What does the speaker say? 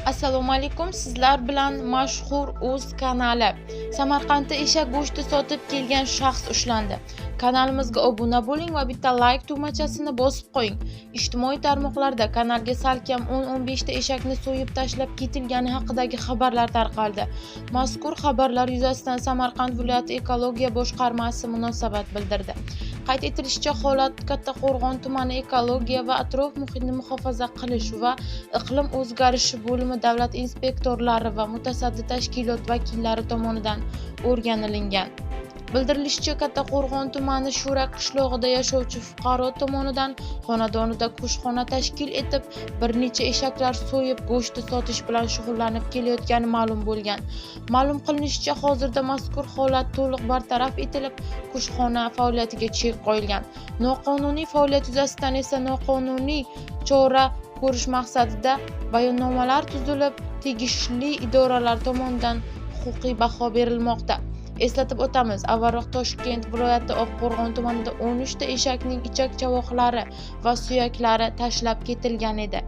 Assalomu alaykum, sizlar bilan Mashhur Uz kanali. Samarqandda eshak go'shti sotib kelgan shaxs ushlandi. Kanalimizga obuna bo'ling va bitta like tugmachasini bosib qo'ying. Ijtimoiy tarmoqlarda kanalga salkam 10-15 ta eshakni so'yib tashlab ketilgani haqidagi xabarlar tarqaldi. Mazkur xabarlar yuzasidan Samarqand viloyati ekologiya boshqarmasi munosabat bildirdi. Qayd etilishicha, holat Kattaqo'rg'on tumani ekologiya va atrof muhitni muhofaza qilish va iqlim o'zgarishi bo'limi davlat inspektorlari va mutasaddi tashkilot vakillari tomonidan o'rganilingan. Bildirilishicha, Kattaqo'rg'on tumani Sho'rak qishlog'ida yashovchi fuqaro tomonidan xonadonida kushxona tashkil etib, bir necha eshaklar so'yib, go'shti sotish bilan shug'ullanib kelayotgani ma'lum bo'lgan. Ma'lum qilinishicha, hozirda mazkur holat to'liq bartaraf etilib, kushxona faoliyatiga chek qo'yilgan. Noqonuniy faoliyat yuzasidan esa noqonuniy chora ko'rish maqsadida bayonnomalar tuzilib, tegishli idoralar tomonidan huquqiy baho berilmoqda. Eslatib o'tamiz, avvalroq Toshkent viloyati Oqqo'rg'on tumanida 13 ta eshakning ichak chavoqlari va suyaklari tashlab ketilgan edi.